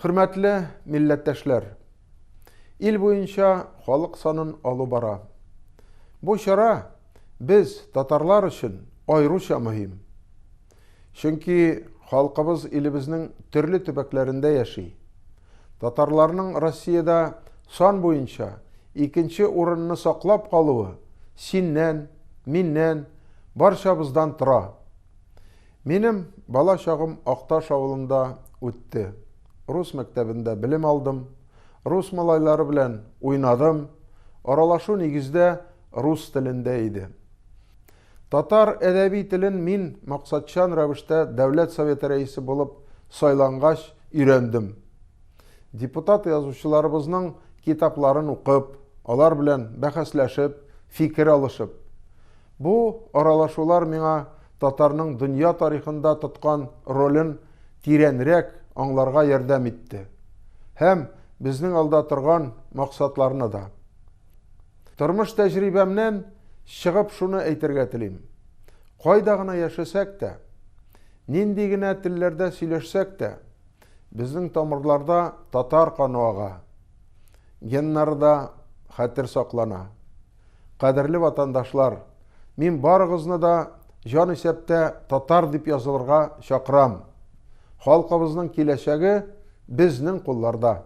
Хөрмәтле милләттәшләр! Ил буенча халык санын алу бара. Бу чара без, татарлар өчен аеруча мөһим. Чөнки халкыбыз илебезнең төрле төбәкләрендә яши. Татарларның Россиядә сан буенча икенче урынны саклап калуы синнән, миннән, барчабыздан тора. Минем бала чагым Акташ авылында үтте. Рус мәктәбендә белем алдым, рус малайлары белән уйнадым, аралашу нигездә рус телендә иде. Татар әдәби телен мин максатчан рәвештә Дәүләт Советы рәисе булып сайлангач өйрәндем. Депутат язучыларыбызның китапларын укып, алар белән бәхәсләшеп, фикер алышып. Бу аралашулар миңа татарның дөнья тарихында тоткан ролен тирәнрәк аңларга ярдәм итте. Һәм безнең алда торган максатларны да. Тормыш тәҗрибәмнән чыгып шуны әйтергә телим. Кайда гына яшәсәк тә, нинди генә телләрдә сөйләшсәк тә, безнең тамырларда татар каны ага. Геннарда хәтер саклана. Кадерле ватандашлар, мин барыгызны да җан исәптә татар дип язылырга чакырам. Халкыбызның киләчәге безнең кулларда.